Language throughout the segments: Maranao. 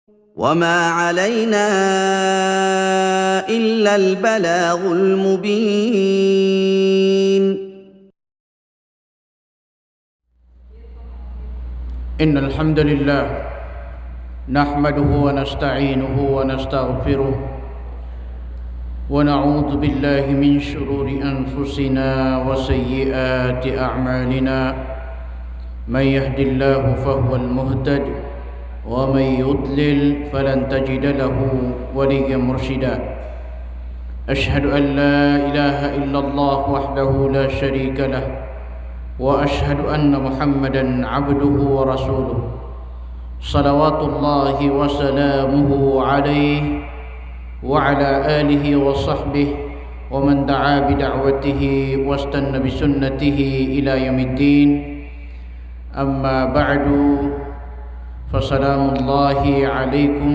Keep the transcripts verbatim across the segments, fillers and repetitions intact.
وما علينا إلا البلاغ المبين. إن الحمد لله نحمده ونستعينه ونستغفره ونعوذ بالله من شرور أنفسنا وسيئات أعمالنا. من يهد الله فهو المهتد ومن يضلل فلن تجد له وليا مرشدا. أشهد أن لا إله إلا الله وحده لا شريك له وأشهد أن محمدا عبده ورسوله. صلوات الله وسلامه عليه وعلى آله وصحبه ومن دعا بدعوته واستن بسنته إلى يوم الدين. أما بعد، فسلام الله عليكم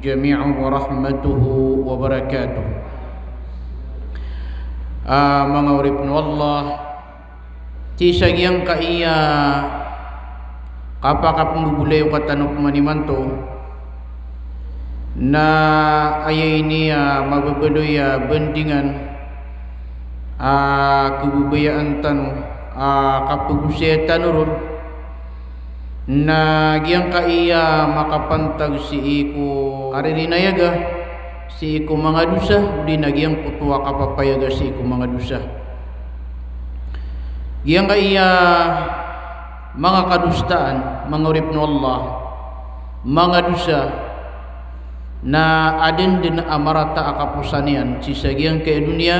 جميعا ورحمته وبركاته. Ah, manga oripn o Allah, sii sa giyangkaya kapakapmbolayoka tano pman imanto, na aya ini a mababaloy a bandingan a kababayaan tano a kapagosaya tano ron, na giyangkaya makapantag sii ko karirimayaga sii ko manga dosa, odi na giyangkoto a kapapayaga sii ko manga dosa. Giyangkaya manga kadosaan, manga oripn o Allah, manga dosa, na adn dn a marata a kaposan iyan sii sa giyangkaya doniya,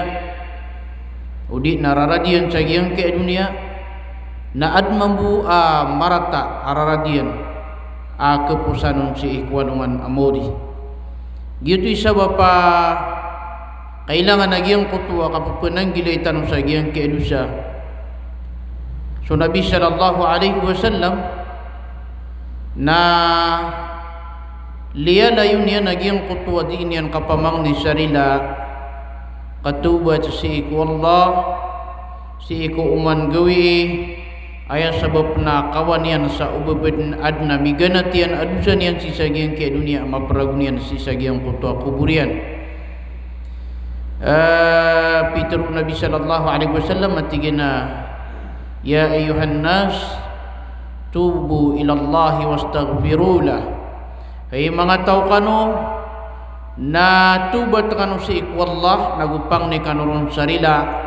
odi na rarad iyan sa giyangkaya doniya, na adn mambo a marata a rarad iyan a kaposan on sii ko alongan a maori. Giyoto i sabap a kailangan a giyangkoto a kapphananggilai tano sa giyangkaya dosa. So Nabi sallallahu alaihi wasallam na liyalayon iyan a giyangkoto a dii niyan kapamangni sa rila, katawbat sii ko Allah, sii ko oman gawii, aya sabap na kawan iyan sa o ba pn adn a miganat iyan a dosa niyan sii sa giyangkaya doniya a mapragon iyan sii sa giyangkoto a kobor iyan. Eh, pitharo o Nabi sallallahu alaihi wasallam a tig iyan a, "Ya ayyuhan nas, tubu ilallahi wastaghfiru lah." Hay manga taw kano, na tawbat kano sii ko Allah, nago pangni kano ron sa rila.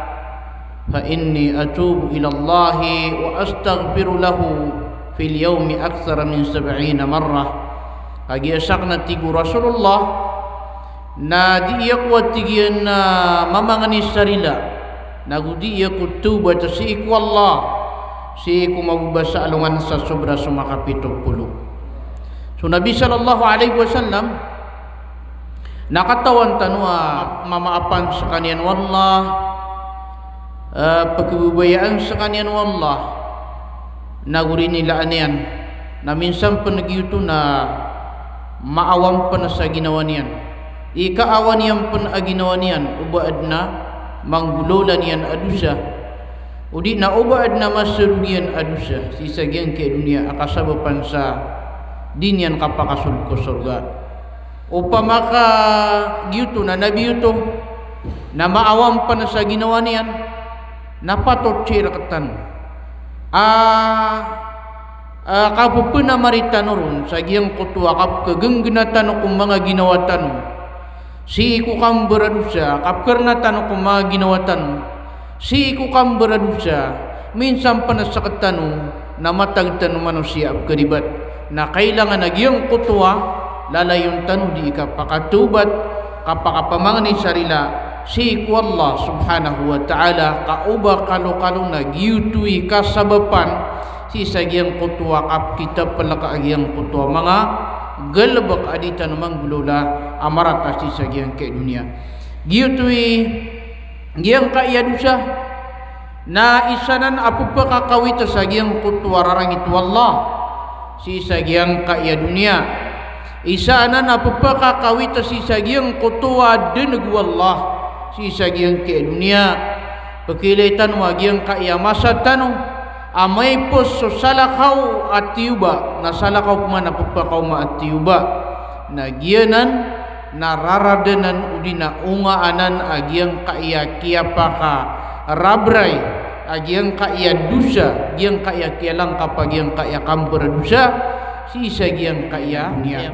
Fa inni atubu ilallahi wa astaghfiru lahu fil yawmi akthara min sab'ina marrah. Kagiya sakn, a tig o Rasulullah, na dii ako, a tig iyan, a mamangni sa rila, nago dii ako tawbat sii ko Allah sii ko mababa sa alongan sa sobra so makapito polo. So Nabi sallallahu alaihi wasallam, na katawan tano a mamaapan skaniyan o Allah, eh, pkhababayaan skaniyan o Allah, nago rinilaan iyan, na minsan pn giyoto na maawam pn sa ginawa niyan. I kaawa niyan pn a ginawa niyan, o ba adn a manggolawla niyan a dosa, odi na o ba adn a masorog iyan a dosa sii sa giyangkaya doniya a kasabapan sa di niyan kapakasold ko sorga. Opama ka giyoto na nabi oto na maawam pn sa ginawa niyan, na patot sii rktano a, a, kapphanamarita tano ron sa giyangkoto a kapkhagnggna tano ko manga ginawa tano sii ko kambaradosa, kapkharna tano ko manga ginawa tano sii ko kambaradosa, minsan pn sktano na matag tano manosiya a pkharibat. Na kailangan a giyangkoto a lalayon tano dii kapakatawbat, kapakapamangni sa rila sii ko Allah subhanahu wa ta'ala, ka o ba kalokalo na giyoto i kasabapan sii sa giyangkoto a kapkitaplk a giyangkoto a manga galbk a di tano manggolawla a marata sii sa giyangkaya doniya. Giyoto i giyangkaya dosa na isa nan a pphakakawit sa giyangkoto a rarangit o Allah sii sa giyangkaya doniya. Isa nan a pphakakawit sii sa giyangkoto a dneg o Allah sii sa giyangkaya doniya. Pkhailay tano a giyangkaya masa tano a maipos so salakaw a tiyoba, na salakaw pman a pphakaoma a tiyoba. Na giyanan na rarad anan odi na onga anan a giyangkaya kiyapakarabray a giyangkaya dosa, giyangkaya kiyalangkap a giyangkaya kambaradosa sii sa giyangkaya doniya.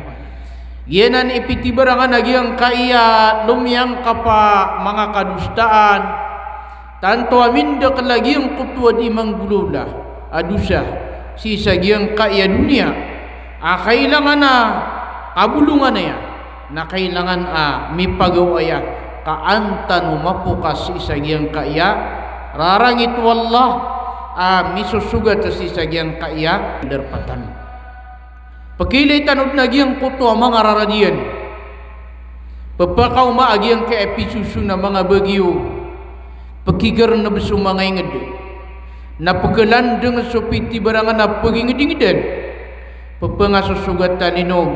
Giyanan i pitibarangan a giyangkaya lomiyangkap a manga kadosaan, tanto a mindakl a giyangkoto a di manggolawla a dosa sii sa giyangkaya doniya a kailangan a kabolongan aya, na kailangan a mipagaw aya, ka an tano mapokas sii sa giyangkaya rarangit o Allah a misosogat sii sa giyangkaya darpa tano. Pkhailay tano dn a giyangkoto a manga rarad iyan. Pphakaoma a giyangkaya pisoson a manga bagiyo. Pkhigarnb so manga ingd. Na pkhalandng so pitibarangan a pagingdingdan. Pphangasosogat a linog.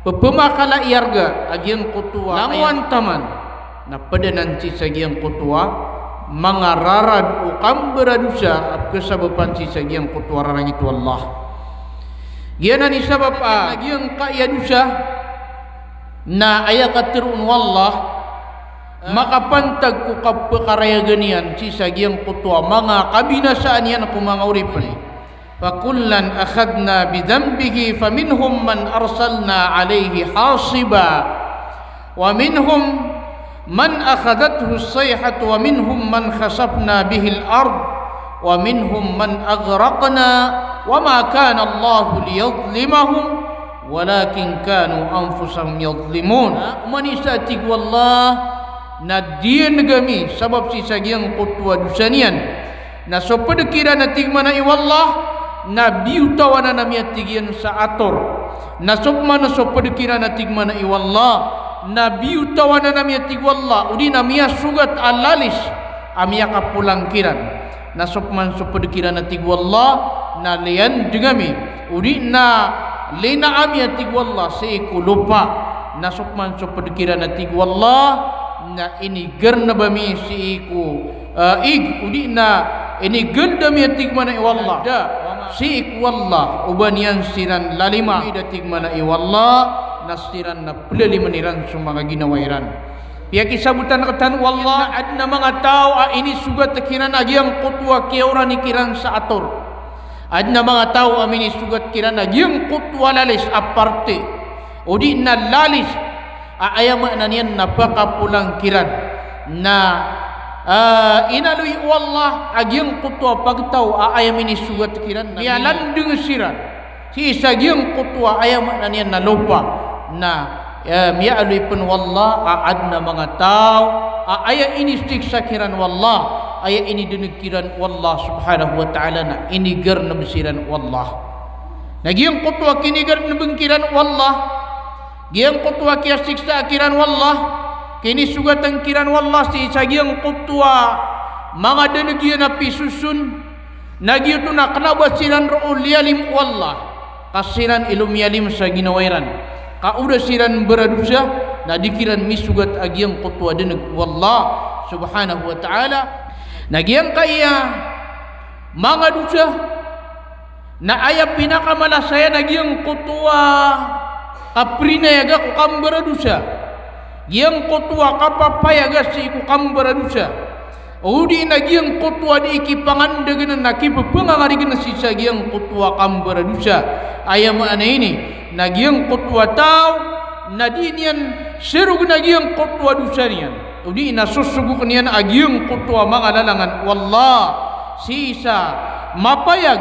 Pphamakala i arga a giyangkoto a langowan taman. Na pd anan sii sa giyangkoto a manga rarad o kambaradosa a pkhasabapan sii sa giyangkoto a rarangit o Allah. Giyanan i sabap a giyangkaya dosa na aya katharo on o Allah, makapantag ko kapkarayagan iyan sii sa giyangkoto a manga kabinasaan iyan ko manga oripn. فكلا أخذنا بذنبه فمنهم من أرسلنا عليه حاصبا ومنهم من أخذته الصيحة ومنهم من خسفنا به الأرض ومنهم من أغرقنا وما كان الله ليظلمهم ولكن كانوا أنفسهم يظلمون. Oman isa, tig o Allah, na diyangg ami sabap sii sa giyangkoto a dosa niyan. Na so pd kiran a tig mambo o Allah, na biyotawanan ami a tig iyan sa ator. Na so pman so pd kiran a tig mambo o Allah, na biyotawanan ami a tig o Allah, odi na miyasogat a lalis a miyakapolang kiran. Na so pman so pd kiran a tig o Allah, na liyandng ami, odi na lina ami a tig o Allah sii ko lopa. Na so pman so pd kiran a tig o Allah, na inigarnb ami sii ko, eh, ig, odi na inigald ami a tig mambo o Allah, da, sii ko Allah, o ba niyan siran lalima, da tig mambo o Allah, na siran na plalimn iran so manga ginawa iran. Piyakisabotan rktano o Allah, na adn a manga taw a inisogat kiran a giyangkoto a kiyaorani kiran sa ator. Adn a manga taw a minisogat kiran a giyangkoto a lalis a parte, odi na lalis a aya maana niyan na pakapolang kiran. Na, ah, inaloy o Allah a giyangkoto a pagtaw a aya minisogat kiran na miyalandng siran sii sa giyangkoto a aya maana niyan na lopa. Na, eh, miyaaloy pn o Allah a adn a manga taw a aya inisiksa kiran o Allah, aya inidneg kiran o Allah subhanahu wa ta'ala, na inigarnb siran o Allah. Na giyangkoto a kinigarnbn kiran o Allah, giyangkoto a kiyasiksa kiran o Allah, kinisogatan kiran o Allah sii sa giyangkoto a manga dneg iyan a pisoson, na giyoto na kna ba siran roo liyalim o Allah, ka siran i lomiyalim sa ginawa iran. Ka o da siran mbaradosa, na di kiran misogat a giyangkoto a dneg o Allah subhanahu wa ta'ala. Na giyangkaya manga dosa, na aya pinakamala saya na giyangkoto a kaprinayaga ko kambaradosa. Giyangkoto a kapapayaga sii ko kambaradosa. Odi na giyangkoto a di kipangandagn na kippangangarign sii sa giyangkoto a kambaradosa. Aya maana ini, na giyangkoto a taw na di niyan sarogn a giyangkoto a dosa niyan. Odi na sosogokn iyan a giyangkoto a manga lalangan o Allah sii sa mapayag,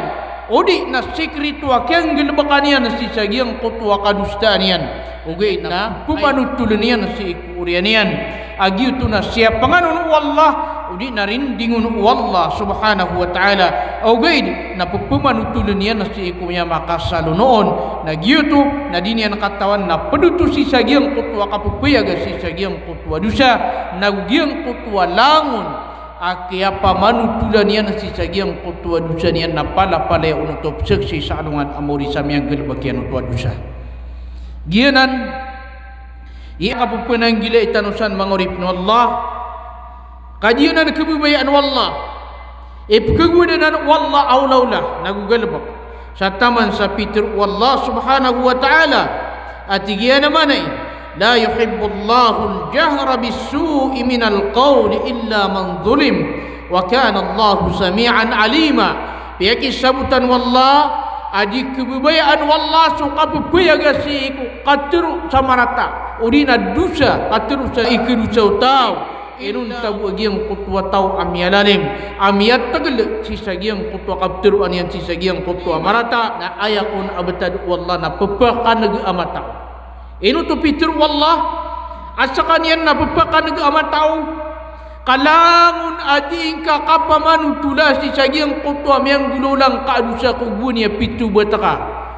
odi na sikrito a kiyanggalbkan iyan sii sa giyangkoto a kadosaan iyan. Ogaid na pmanotoln iyan sii ko oriyan iyan a giyoto na siyapangan on o Allah, odi na rinding on o Allah subhanahu wa ta'ala. Ogaid na ppmanotoln iyan sii ko miyamakasalonoon. Na giyoto na di niyan katawan na pd oto sii sa giyangkoto a kapphayaga sii sa giyangkoto a dosa, nago giyangkoto a langon a kiyapamanotolan iyan sii sa giyangkoto a dosa niyan na palapalaya on oto pzaksi sa alongan a maori sa miyanggalbk iyan oto a dosa. Giyanan i kappananggilai tano san manga oripn o Allah. Ka giyanan khababayaan o Allah. Ipkhagowad anan o Allah a olaola nago galbk sa taman sa pitharo o Allah subhanahu wa ta'ala A tig iyan a maana iyan, "La yuhibbullahu al-jahra bis-su'i minal qawli illa man zulim, wa kana Allahu sami'an alima." Piyakisabotan o Allah a di khababayaan o Allah so kapepayag a sii ko katharo sa marata, odi na dosa, katharo sa ikadosa o taw. Inonta bo a giyangkoto a taw a miyalalim, a miyategel sii sa giyangkoto a kaptharoan iyan sii sa giyangkoto a marata, na aya kon a betad o Allah na pepakaneg a mata o. Ino oto pitharo o Allah a sekaniyan na pepakaneg a mata o? Ka langon a dii ngka kapamanotola sii sa giyangkoto a miyanggolawla ngka a dosa ko gowani a pitobat ka,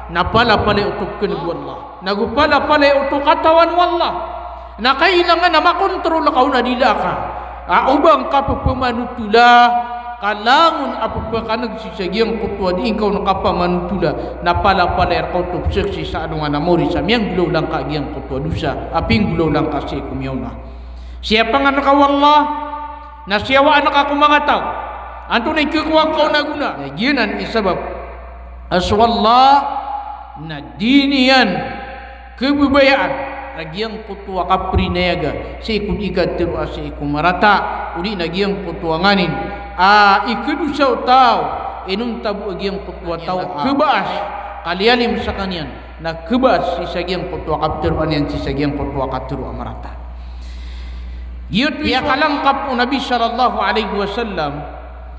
na palapalaya oto pekeneg o Allah. Na go palapalaya oto katawan o Allah. Na kailangan a makontrol ka on a dila ka a oba ngka pepamanotola, ka langon a pepakaneg sii sa giyangkoto a dii ngka on kapamanotola, na palapalaya reka oto peseksi sa alongan a mori sa miyanggolawla ngka a giyangkoto a dosa a pinggolawla ngka sii ko miyaona. Siyapangan ka o Allah, na siyawaan ka ko manga taw. Antonaa i khakowa ngka on a gona? Na giyanan i sabap a so Allah na di niyan khababayaan a giyangkoto a kaperinayaga sii ko dii katharo a sii ko marata, odi na giyangkoto a nganin a ikadosa o taw. Inonta bo a giyangkoto a taw a khabaas, kaliyalim sekaniyan na khabaas sii sa giyangkoto a kaptharoan iyan sii sa giyangkoto a katharo a marata. Giyoto i piyakalangkap o Nabi sallallahu alaihi wasallam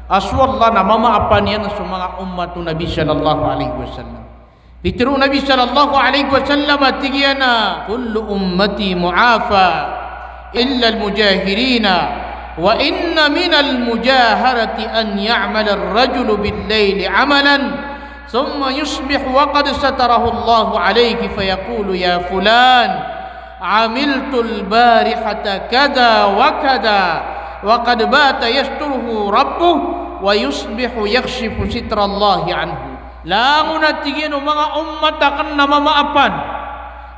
a so Allah na mamaapan iyan so manga ummat o Nabi sallallahu alaihi wasallam. Pitharo o Nabi sallallahu alaihi wasallam a tig iyan a, "Kullu ummati mu'afa illa al-mujahirina, wa inna minal mujaharati an ya'mala ar-rajulu bil-layli 'amalan, thumma yusbihu wa qad satarahu Allahu alayhi fayaqulu, 'Ya fulan, 'amiltul barihata kadha wa kadha,' wa qad bata yasturuhu rabbuh, wa yusbihu yakshifu sitrallahi anhu." Langon a tig iyan o manga ummat aken na mamaapan.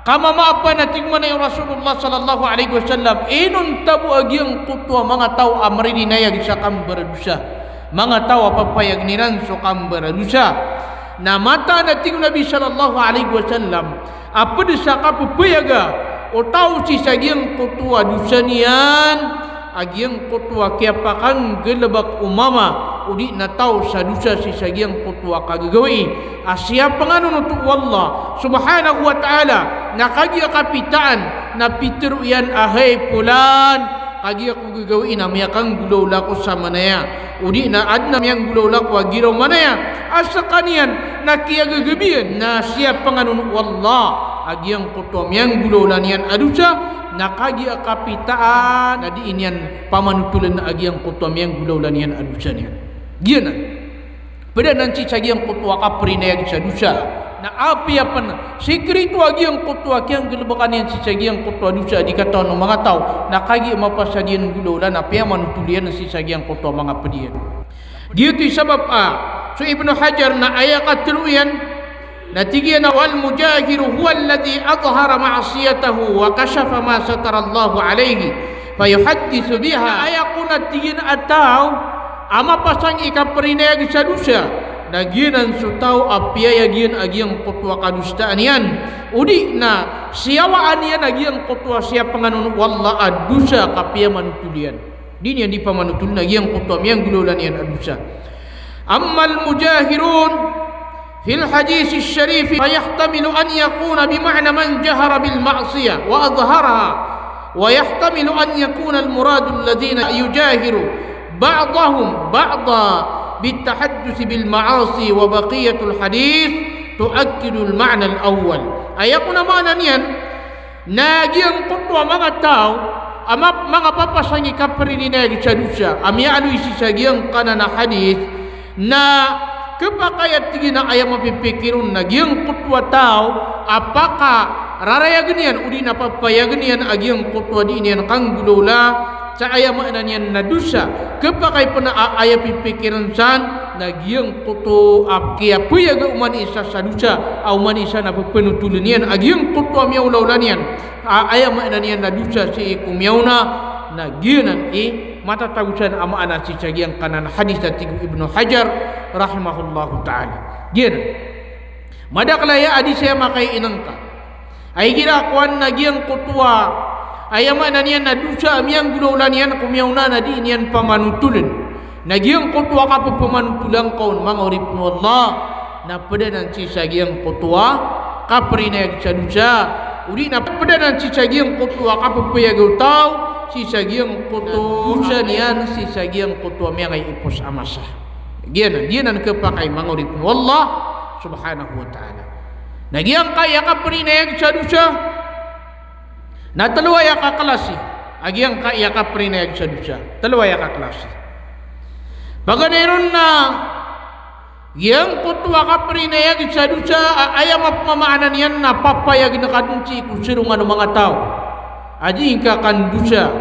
Ka mamaapan a tig mambo o Rasulullah sallallahu alaihi wasallam, inonta bo a giyangkoto a manga taw a merinayag sa kambaradosa, manga taw a papayagen iran so kambaradosa. Na mataan a tig o Nabi sallallahu alaihi wasallam a ped sa kapepayaga o taw sii sa giyangkoto a dosa niyan a giyangkoto a kiyapakanggalebek o mama odi na taw sa dosa sii sa giyangkoto a kagagawii a siyapengan on oto o Allah subhanahu wa ta'ala, na kagiya kapitaan na pitharo iyan a, "Hay fulan, kagiya ko gagawii na miyakanggolawla ko sa manaya, odi na aden a miyanggolawla ko a giraw manaya." A sekaniyan na kiyagagabiyan na siyapengan on o Allah a giyangkoto a miyanggolawla niyan a dosa, na kagiya kapitaan na dii niyan pamanotolen a giyangkoto a miyanggolawla niyan a dosa niyan. Giyanan. Ped anan sii sa giyangkoto a kaperinayag sa dosa. Na apiya pen sikreto a giyangkoto a kiyanggalebekan iyan sii sa giyangkoto a dosa a di katawan o manga taw, na kagiya mapasad iyan nggolawla na piyamanotol iyan sii sa giyangkoto a manga ped iyan. Giyoto i sabap a so Ibnu Hajar na aya katharo iyan na tig iyan a, "Wal mujahiru huwa alladhi adhhara ma'siyatahu wa kashafa ma satarallahu alayhi fayuhaddithu biha." Aya kon a tig iyan a taw a mapasang i kaperinayag sa dosa, na giyanan so taw a piyayag iyan a giyangkoto a kadosaan iyan, odi na siyawaan iyan a giyangkoto a siyapengan on o Allah a dosa ka piyamanotol iyan. Di niyan di pamanotolen a giyangkoto a miyanggolawla niyan a dosa. Ammal mujahirun fil hadithis sharif, fayahtamilu an yakuna bima'na man jahara bil ma'siyah wa adhharaha, wa yahtamilu an yakuna al muradu alladhina yujahiru ba'dhuhum ba'dhan bit tahadduthi bil ma'asi, wa baqiyatul hadith tu'akkidul ma'nal awwal. Aya kon a maana niyan, na giyangkoto a manga taw a ma-, manga papasang i kaperinayag sa dosa a miyaaloy sii sa giyangkanan a hadith, na khapakay a tig iyan a aya mapipikir on na giyangkoto a taw a pakararayagen iyan odi na papayagen iyan a giyangkoto a dii niyan kanggolawla sa aya maana niyan na dosa. Khapakay pen a aya pipikiren san na giyangkoto a kiyapayaga oman i isa sa dosa, a oman i isa na pepanotolen iyan a giyangkoto a miyaolawla niyan a aya maana niyan na dosa sii ko miyaona. Na giyanan i matatago san a maana sii sa giyangkanan a hadith a tig o Ibnu Hajar rahimahullahu ta'ala. Giyanan. Madakel a aya a di saya makaiinengka. Ay igira kowan na giyangkoto a, aya maana niyan na dosa a miyanggolawla niyan ko miyaona na di niyan pamanotoln. Na giyangkoto a kapepamanotolan ka on, manga oripn o Allah, na pd anan sii sa giyangkoto a kaprinayag sa dosa. O di na pd anan sii sa giyangkoto a kapepayag o taw sii sa giyangkoto a dosa niyan, sii sa giyangkoto a miyakaipos a masa. Giyanan, giyanan khapakay, manga oripn o Allah subhanahu wa ta'ala. Na giyangkaya kaprinayag sa dosa na tlo aya kaklasi. A giyangkaya kaprinayag sa dosa, tlo aya kaklasi. Paganay ron na giyangkoto a kaprinayag sa dosa a aya mapmamaana niyan na papayagn ka dn sii ko sarongan o manga taw a di ngka kandosa,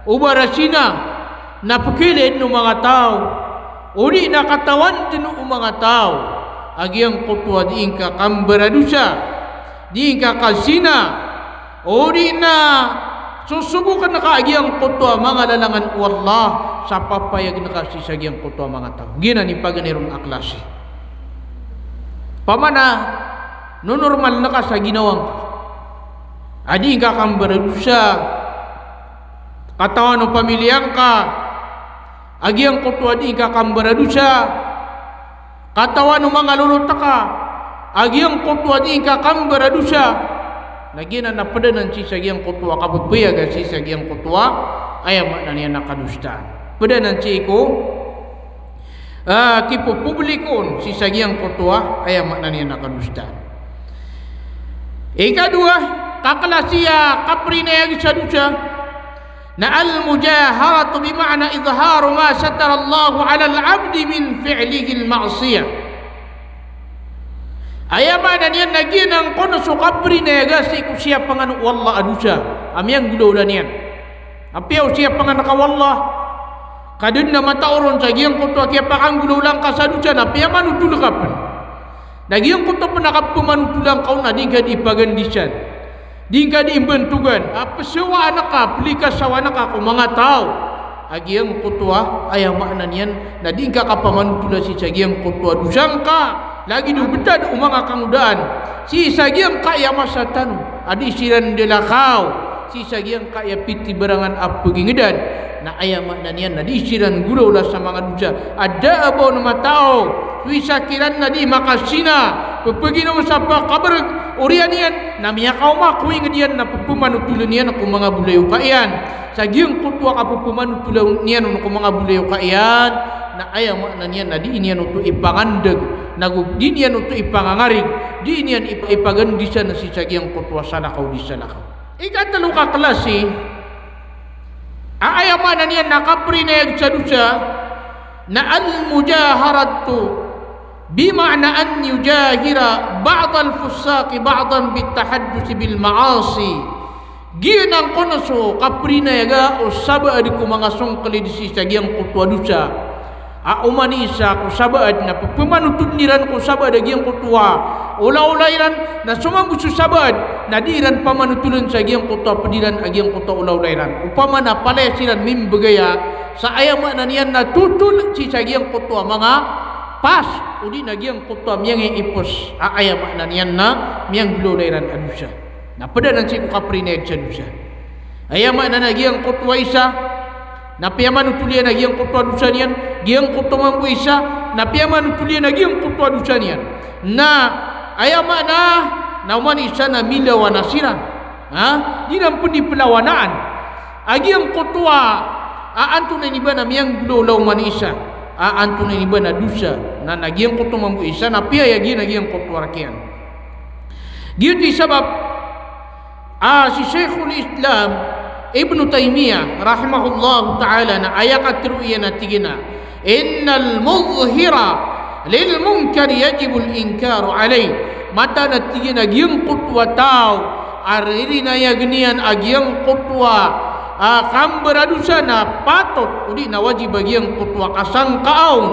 o ba rasina na pkhailay dn o manga taw, o di na katawan dn o manga taw a giyangkoto a di ngka kambaradosa, di ngka kazina, o di na sosobokn ka a giyangkoto a manga lalangan o Allah sa papayagn ka sii sa giyangkoto a manga taw. Giyanan i paganay ron a klasi. Opama na nonormaln ka sa ginawa ngka a di ngka kambaradosa, katawan o pamiliya ngka a giyangkoto a di ngka kambaradosa, katawan o manga lolot ka a giyangkoto a di ngka kambaradosa, na giyanan na pd anan sii sa giyangkoto a kapepayag sii sa giyangkoto a, aya maana niyan na kadosaan. Pd anan sii ko, ah, kipopublikoon sii sa giyangkoto a, aya maana niyan na kadosaan. Ikadowa, kaklasi a kaprinayag sa dosa na al-mujaharatu, bima'na idharu ma satara Allahu 'alal 'abdi min fi'lihil ma'siyah. Aya maana niyan na giyanan kon so kaprinayaga sii ko siyapangan o Allah a dosa a miyanggolawla niyan. Apiya o siyapangan ka o Allah, ka da dn a matao ron sa giyangkoto a kiyapakanggolawla ngka sa dosa na piyamanotol ka pn. Na giyangkoto pn a kapamanotolan ka on na di ngka di pagandisan, di ngka di mbantogan, a psawaan ka, plikasawan ka ko manga taw a giyangkoto a, aya maana niyan na di ngka kapamanotola sii sa giyangkoto a dosa ngka, lagid o btad o manga kangodaan sii sa giyangkaya masa tano a di siran ndalakaw sii sa giyangkaya pitibarangan a pagingdan. Na aya maana niyan na di siran nggolawla sa manga dosa a da a ba on matao so isa kiran na di makazina, ppaginom sa pakabrg, oriyan iyan na miyakaoma ko ingd iyan na pphamanotolan iyan ko manga bolayoka iyan. Sa giyangkoto a kappphamanotolan iyan on ko manga bolayoka iyan, na aya maana niyan na di niyan oto ipangandg, nago di niyan oto ipangangarig, di niyan ip-, ipagandisan sii sa giyangkoto a salakaw di salakaw. Ikatlo ka klasi a, aya maana niyan na kaprinayag sa dosa na al-mujaharatu, bima'na an yujahira ba'dal fussaqi ba'dan bit tahadduthi bil ma'asi. Giyanan kon so kaprinayaga o sabaad ko manga songklid sii sa giyangkoto a dosa a oman i isa ko sabaad na pphamanotol iran ko sabaad a giyangkoto a olaola iran, na so mambo so sabaad na di iran pamanotolan sa giyangkoto a pd iran a giyangkoto a olaola iran. Opama na palaya siran mimbgaya sa, aya maana niyan na totol sii sa giyangkoto a manga pas, odi na giyangkoto a miyangiipos a, aya maana niyan na miyanggolawla iran a dosa. Na pd anan sii ko kaprinayag sa dosa. Aya maana na giyangkoto a isa na piyamanotol iyan a giyangkoto a dosa niyan, giyangkoto mambo isa na piyamanotol iyan a giyangkoto a dosa niyan. Na aya maana na oman i isa na milawana siran. Ha? Di iran pn di plawanaan a giyangkoto a, a antonaa ini ba na miyanggolawla oman i isa a antonaa ini ba na dosa. Na, na giyangkoto mambo isa na piyayag iyan a giyangkoto a rk iyan. Giyoto i sabap a si Shaykhul Islam Ibn Taymiyyah rahimahullahu ta'ala na aya katharo iyan a tig iyan a, "Innal mudhhira lil munkari yajibul inkaru alayh." Mataan a tig iyan a giyangkoto a taw a ririnayagn iyan a giyangkoto a, a, kambaradosa na patot, odi na wajib a giyangkoto a kasangkaa on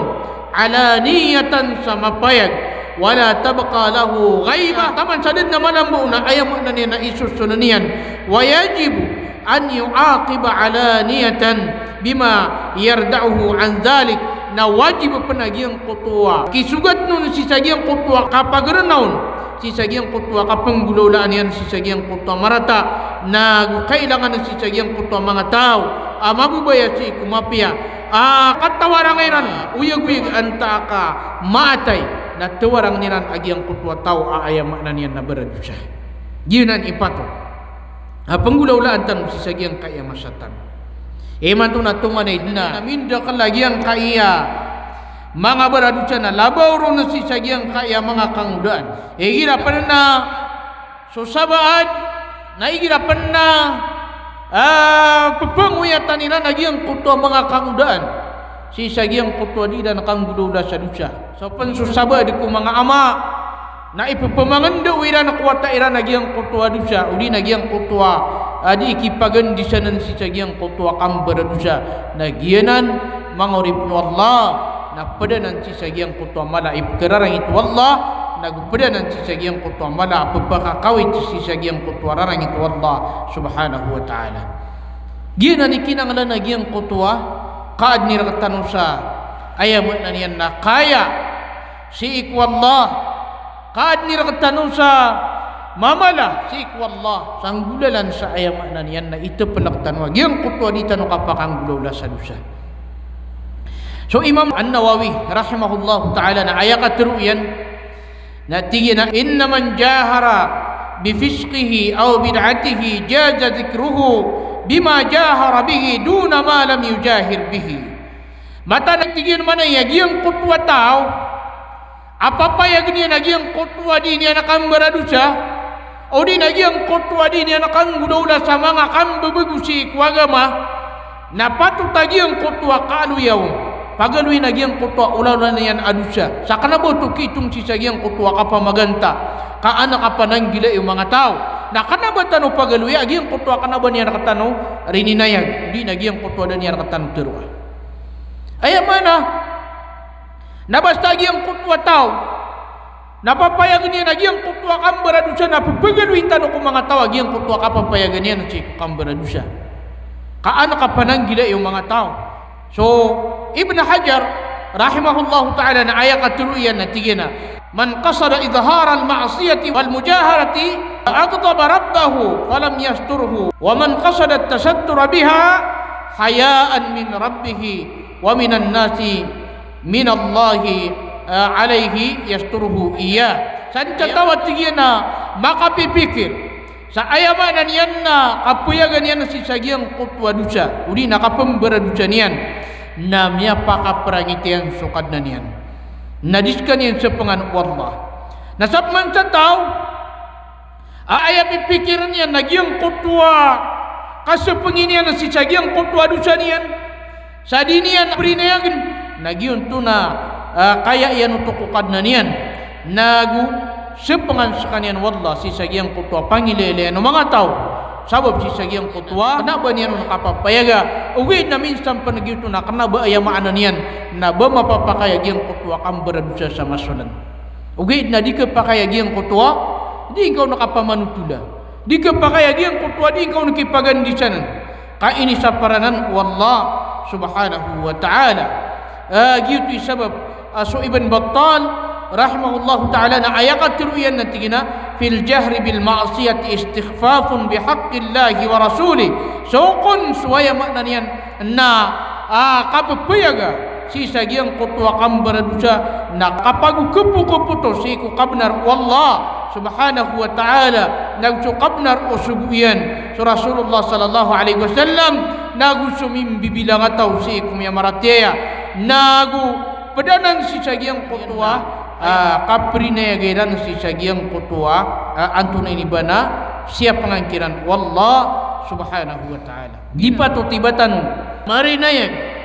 alaniyatan sa mapayag, wala tabqa lahu ghaibah, taman sa da dn a malambo na aya maana niyan na isosonan iyan, wa yajibu an yu'aqiba alaniyatan bima yarda'uhu an dhalik, na wajib pn a giyangkoto a kisogatn on sii sa giyangkoto a kapagrna on sii sa giyangkoto a kapenggolawlaan iyan sii sa giyangkoto a marata, na go kailangan sii sa giyangkoto a manga taw a mababaya sii ko mapiya a katawarangan iran oyagoyag antaa ka maatay, na tawarangan iran a giyangkoto a taw a aya maana niyan na baradosa. Giyanan i patot a penggolawlaan tano sii sa giyangkaya masa tano. Imanto na tonganay dn a mindakel a giyangkaya manga baradosa na labaw ron sii sa giyangkaya manga kangodaan. Igira pn na so sabaad na igira pn na, ah, pepengoyatan iran a giyangkoto a manga kangodaan sii sa giyangkoto a di iran kanggolawla sa dosa. So pn so sabaad ko manga ama na ipepemangendao iran ko wata iran a giyangkoto a dosa, odi na giyangkoto a, ah, di kipagandisanan sii sa giyangkoto a kambaradosa. Na giyanan manga oripn o Allah, na pd anan sii sa giyangkoto a mala a ipekararangit o Allah, na go pd anan sii sa giyangkoto a mala a pepakakawit sii sa giyangkoto a rarangit o Allah subhanahu wa ta'ala. Giyanan i kinanglan a giyangkoto a kaadn i rektano sa aya maana niyan na kaya sii ko Allah. Kaadn i rektano sa mamala sii ko Allah, sa nggolalan sa aya maana niyan na itepelek tano a giyangkoto a di tano kapakanggolawla sa dosa. So Imam An-Nawawi rahimahullahu ta'ala na aya katero iyan na tig iyan a, "Inna man jahara bi fisqihi aw bid'atihi jaza dhikruhu bima jahara bihi duna ma lam yujahir bihi." Mataan a tig iyan, maana iyan a giyangkoto a taw a papayag iyan a giyangkoto a di niyan kambaradosa, odi na giyangkoto a di niyan kanggolawla sa manga kambebago sii ko agama, na patot a giyangkoto a kaaloya on, pagaloyin a giyangkoto a olaola niyan a dosa. Sa kena ba oto kiitong sii sa giyangkoto a kapamaganta ka an a kapananggilai o manga taw. Na kena ba tano pagaloya a giyangkoto a kena ba niyan rektano rininayag, odi na giyangkoto a da niyan rektano teroa. Aya maana na basta a giyangkoto a taw na papayagen iyan a giyangkoto a kambaradosa, na pepegaloyin tano ko manga taw a giyangkoto a kapapayagen iyan sii ko kambaradosa, ka an a kapananggilai o manga taw. So Ibn Hajar rahimahullahu ta'ala na aya katero iyan na tig iyan a, "Man qasada idharal ma'siyati wal mujaharati aghdaba rabbahu falam yasturhu, wa man qasada tasattura biha haya'an min rabbihi wa minan nasi minallahi, eh, alaihi yasturuhu iyyah." Sa den sa taw a tig iyan a makapipikir sa aya maana niyan na kapayagen iyan sii sa giyangkoto a dosa, odi na kapembaradosa niyan, na miyapakaprangit iyan so Kadnan iyan, na di sekaniyan sepengan o Allah. Na sa peman sa taw a aya pipikiren iyan na giyangkoto a kasepengi niyan sii sa giyangkoto a dosa niyan, sa di niyan perinayagen, na giyoto na, ah, kaya iyan oto ko Kadnan iyan, na go sepengan sekaniyan o Allah sii sa giyangkoto a pangilaylay o manga taw, sabap sii sa giyangkoto a kena ba niyan on kapapayaga. Ogaid na minsan pen giyoto na kena ba aya maana niyan na ba mapapakay a giyangkoto a kambaradosa sa masolan. Ogaid na di kepakay a giyangkoto a di ngka on kapamanotola, di kepakay a giyangkoto a di ngka on kipagandisanan, ka inisapar anan o Allah subhanahu wa ta'ala. Ah, giyoto i sabap, ah, so Ibn Battal rahimahullahu ta'ala na aya katero iyan na tig iyan a, "Fil jahri bil ma'siyati istikhfafun bihaqqillahi wa rasulih." So kon so aya maana niyan na, ah, kapepayaga sii sa giyangkoto a kambaradosa na kapagokepokepo oto sii ko kabnar o Allah subhanahu wa ta'ala, na go so kabnar o sogo iyan so Rasulullah sallallahu alaihi wasallam, na go so mimbibilang a taw sii ko miyamaratiyaya, na go ped anan sii sa giyangkoto a, ah, kaperinayaga iran sii sa giyangkoto a, ah, antonaa ini ba na siyapengan kiran o Allah subhanahu wa ta'ala. Di patot i ba tano marinayag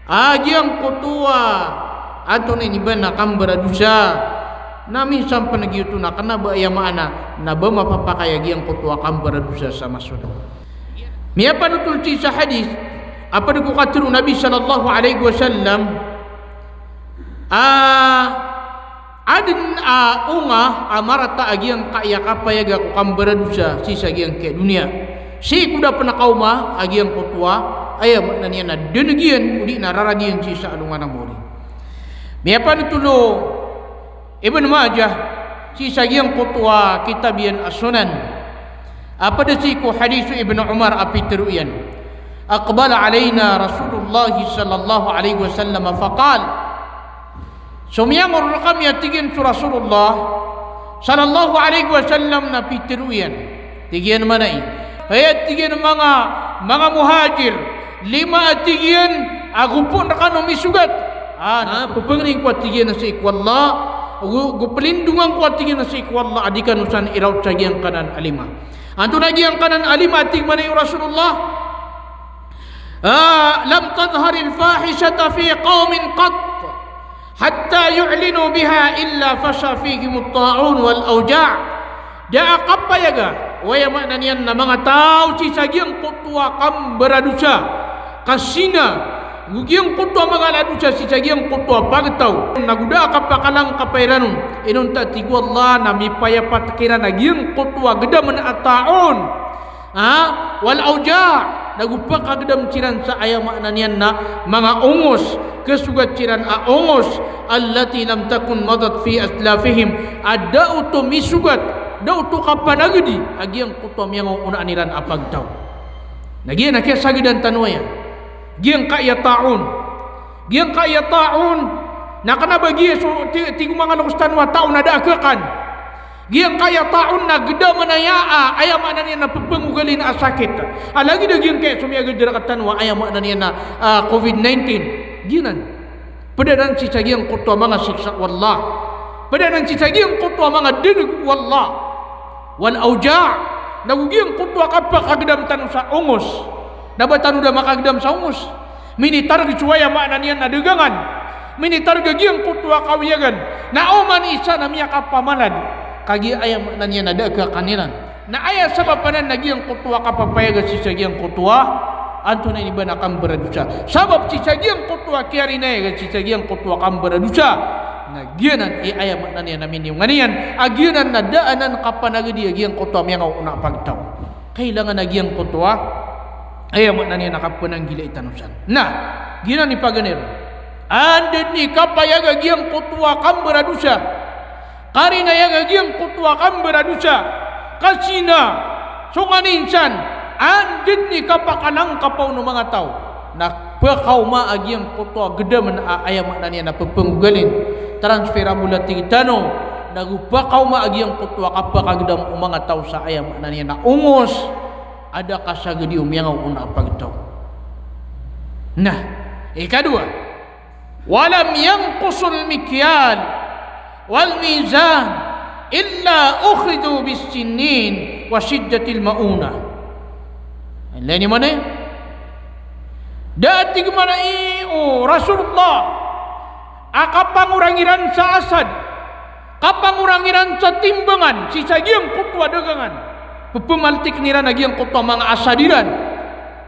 a giyangkoto a antonaa ini ba na kambaradosa, na minsan pen giyoto na kena ba aya maana na ba mapapakay a giyangkoto a kambaradosa sa masolan. Miyapanotol sii sa hadith a ped ko katero o Nabi sallallahu alaihi wasallam a aden a onga a marata a giyangkaya kapayaga ko kambaradosa sii sa giyangkaya doniya. Sii ko da pen kaoma a giyangkoto a, aya maana niyan na deneg iyan, odi na rarag iyan sii sa alongan a mori. Miyapanotol o Ibn Majah Sii sa giyangkoto a kitab iyan a Sunan. A pd sii ko hadith o Ibn Umar a pitharo iyan. Aqbala alayna Rasulullah sallallahu alayhi wasallam faqal. Somiyangor rkami a tig iyan so Rasulullah sallallahu alayhi wasallam na pitharo iyan. Tig iyan mana i. Hay a tig iyan manga, manga Muhajir. Lima a tig iyan a go pn rkano misogat. Ah, na, pphangnin ko a tig iyan a sii ko Allah, go, go plindongan ko a tig iyan a sii ko Allah, a di kano san irawt sa giyangkanan a lima. Antonaa giyangkanan a lima a tig mana i o Rasulullah? Ah, lam tadhharil fahishatu fi qawmin qatt, hatta yu'linu biha illa fasha fihimut ta'un wal awja'. Da a kapayaga o aya maana niyan na manga taw sii sa giyangkoto a kambaradosa, kazina, go giyangkoto a manga ala a dosa sii sa giyangkoto a pagtaw. Na go da a kapakalangkapa iran on, inonta tig o Allah na mipayapat kiran a giyangkoto a gdam a ta'un. Ha? Wal awja', na go pakagdam siran sa aya maana niyan na manga ongos, kasogat siran a ongos, allati lam takun madat fi aslafihim, a da oto misogat, da oto kapanagdi a giyangkoto a miyangaoona iran a pagtaw. Na giya na kiyasagdan tano aya. Giyangkaya ta'un. Giyangkaya ta'un. Na kna ba giya so, ti-, tig o manga loks tano a ta'un a da a khakan. Giyangkaya ta'un na gdam aya a, aya maana niyan na pphangogalin a sakit. A lagid a giyangkaya so miyagad rktano a aya maana niyan na, ah, covid nineteen. Giyanan. Pd anan sii sa giyangkoto a manga siksa o Allah. Pd anan sii sa giyangkoto a manga dneg o Allah. Wal awja'. Na go giyangkoto a kapakagdam tano sa ongos. Na ba tano da makagdam sa ongos? Minitarg so aya maana niyan na dagangan. Minitarg a giyangkoto a kawiyagan. Na oman i isa na miyakapamalad. Kagiya aya maana niyan na da a khakan iran. Na aya sabap anan na giyangkoto a kapapayaga sii sa giyangkoto a antonaa ini ba na kambaradosa. Sabap sii sa giyangkoto a kiyarinayag sii sa giyangkoto a kambaradosa. Na giyanan i aya maana niyan na miniyongan iyan. A giyanan na da anan kapanagdi a giyangkoto a miyangaoona a pagtaw. Kailangan a giyangkoto a, aya maana niyan na kapnanggilai tano san. Na, giyanan i paganay ron. Anda dn i kapayaga giyangkoto a kambaradosa. Karina iyaga giyangkoto a kambaradosa, kazina, so nganin san, anda dn i kapakalangkapa on o manga taw. Na pkaoma a giyangkoto a gdam a aya maana niyan na pphangogalin, transferable a tig tano, na go pkaoma a giyangkoto a kapakagdam o manga taw sa aya maana niyan na ongos, a da kasagdi o miyangaoona a pagtaw. Na, ikadowa, Walam yanqusul mikyal wal mizan illa ukhidhu bis sinin wa shiddatil mauna. Ilay niyo man aya. Da a tig man i o Rasulullah a kapangorang iran sa asad, kapangorang iran sa timbangan sii sa giyangkoto a dagangan. Pphamaltik iran a giyangkoto a manga asad iran.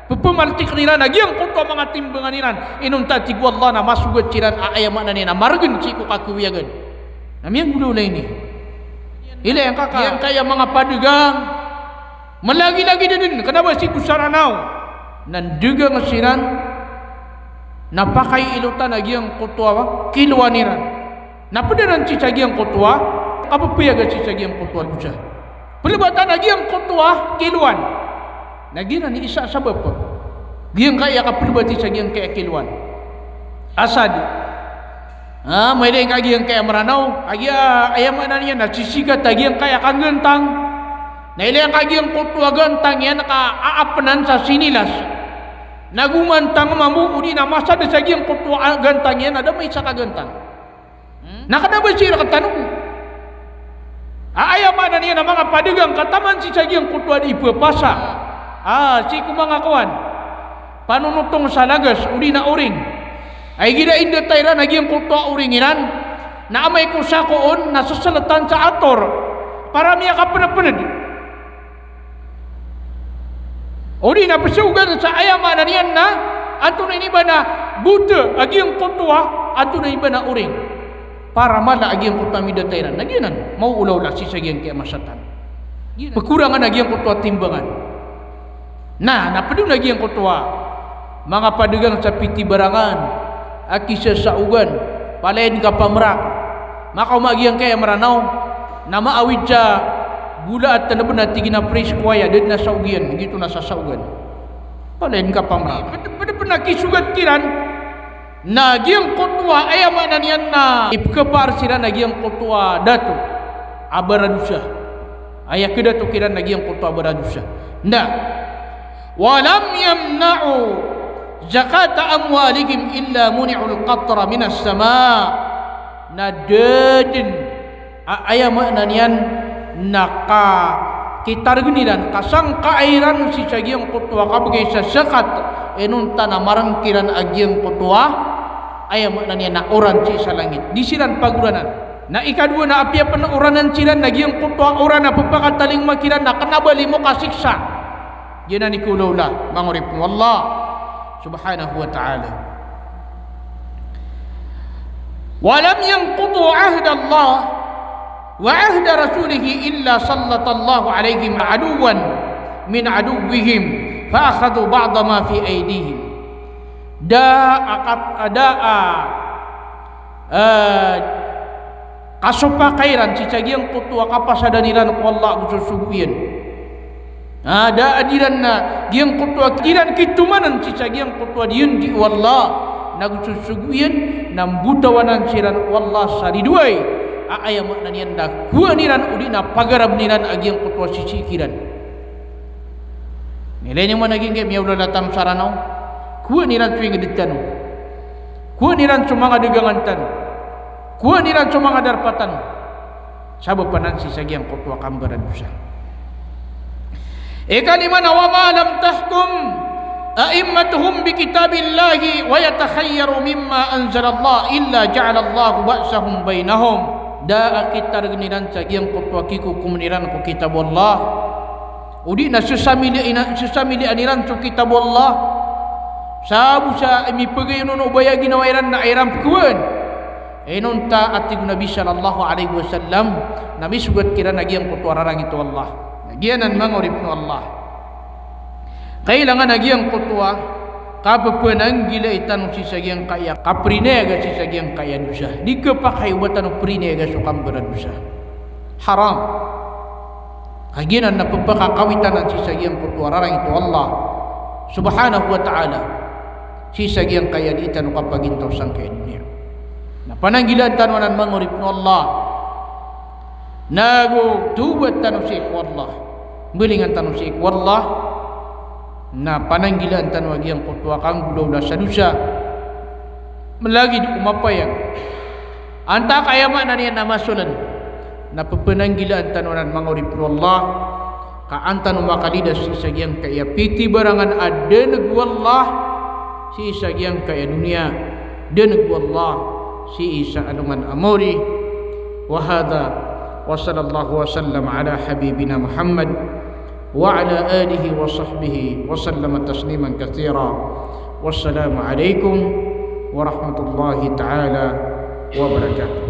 Pphamaltik iran a giyangkoto a manga timbangan iran. Inonta tig o Allah na masogat siran a aya maana niyan na margn sii ko kakawiyagan. Na miyanggolawla ini. Ilay angka ka, giyangkaya manga padagang. Malagilagid dn, kna ba sii ko Saranaw. Na ndagang siran, na pakailotan a giyangkoto a kiloan iran. Na pd anan sii sa giyangkoto a, kapapayaga sii sa giyangkoto a dosa. Plbatan a giyangkoto a kiloan. Na giyanan i isa a sabap. Giyangkaya kaplbat sii sa giyangkaya kiloan. Asad. Ah, mailay ngka giyangkaya Mranaw, a giya, aya maana niyan na sisikat a giyangkaya kanggantang. Na ilay ngka giyangkoto a gantang iyan ka aapnan sa sinilas. Na gomantang mambo odi na masad sa giyangkoto a gantang iyan a da maisa ka gantang. Na kna ba sii rktano. A aya maana niyan na manga padagang ka taman sii sa giyangkoto a di pphasa. Ah, sii ko manga kowan. Panonotong sa lagas, odi na oring. Ay igira indata iran a giyangkoto a oring iran, na amay ko sako on, na ssltan sa ator. Para miyakapnpnd. Odi na psogan sa aya maana niyan na, antonaa ini ba na bota a giyangkoto a, antonaa ini ba na oring. Para mala a giyangkoto a midata iran. Na giyanan, maoolaola sii sa giyangkaya masatan. Pkorangan a giyangkoto a timbangan. Na, na pd on a giyangkoto a manga padagang sa pitibarangan, a kisasaogan, palaya dn kapamrak. Makaoma giyangkaya Mranaw, Na maawid sa gola a taneb na tig iyan a fresh ko aya, da dn a saog iyan, giyoto na sasaogan. Palaya dn kapamangni. Pd, pd, pd na kisogat kiran na giyangkoto a, aya maana niyan na ipkhapaar siran a giyangkoto a dato a baradosa. Aya khadato kiran na giyangkoto a baradosa. Na, "Wa lam yamna'u zakata amwalihim illa muni'ul qatra minas sama." Na da dn a, aya maana niyan na ka kitargn iran, kasangkaa iran sii sa giyangkoto a kabgay sa zakat, inonta na marng kiran a giyangkoto a, aya maana niyan na oran sii sa langit. Di siran pagoranan. Na ikadowa na apiya pn oranan siran na giyangkoto a oran a pphakatalingoma kiran na kna ba limo ka siksa. Giyanan i kaolaola, manga oripn o Allah subhanahu wa ta'ala. "Wa lam yanqudhu ahdallah wa ahda rasulihi illa sallatallahu alaihim aduwwan min aduwwihim fa akhadhu ba'da ma fi aydihim." Da a kat-, da a, eh, kasopaka iran sii sa giyangkoto a kapasadan iran ko Allah ago so sogo iyan. Ah, da a di iran na giyangkoto a di iran kitomanan sii sa giyangkoto a diyandi o Allah, nago so sogo iyan, na mbotawanan siran o Allah sa ridoay. A, aya maana niyan na kowaan iran odi na pagarabn iran a giyangkoto a sisii kiran. Ilay niyo man a giyangkai a miyaolala tano sa Ranaw. Kowaan iran so ingd tano. Kowaan iran so manga dagangan tano. Kowaan iran so manga darpa tano. Sabap anan sii sa giyangkoto a kambaradosa. Ikalima na, "Wa ma lam tahkum a'immatuhum bi kitabillahi wa yatakhayyaru mimma anzalallah illa ja'alallahu ba'sahum bainahum." Da a kitargn iran sa giyangkoto a kikokomn iran ko kitab o Allah. Odi na ssamili-, ina-, ssamilian iran so kitab o Allah. Sabo sa imipagay on o ba aya ginawa iran na iran pkowaan. Inonta a tig o Nabi sallallahu alaihi wasallam, na misogat kiran a giyangkoto a rarangit o Allah. Na giyanan manga oripn o Allah. Kailangan a giyangkoto a kappananggilai tano sii sa giyangkaya, kaprinayaga sii sa giyangkaya dosa. Di khapakay o ba tano prinayaga so kambaradosa. Haram. Ka giyanan na pphakakawitan anan sii sa giyangkoto a rarangit o Allah subhanahu wa ta'ala, sii sa giyangkaya dii tano kapagintaw sangkaya doniya. Na pananggilaan tano anan manga oripn o Allah. Nago tawbat tano sii ko Allah. Mbalingan tano sii ko Allah. Na pananggilaan tano a giyangkoto a kanggolawla sa dosa. Malagid o mapayag. Antaa ka aya maana niyan na masolan. Na ppananggilaan tano anan manga oripn o Allah. Ka an tano makalidas sii sa giyangkaya pitibarangan a daneg o Allah sii sa giyangkaya doniya, daneg o Allah sii sa alongan a maori. Wa hadha, wa sallallahu wa sallam ala habibina Muhammad wa ala alihi wa sahbihi wa sallama tasliman kathira. Wassalamu alaikum warahmatullahi ta'ala wabarakatuh.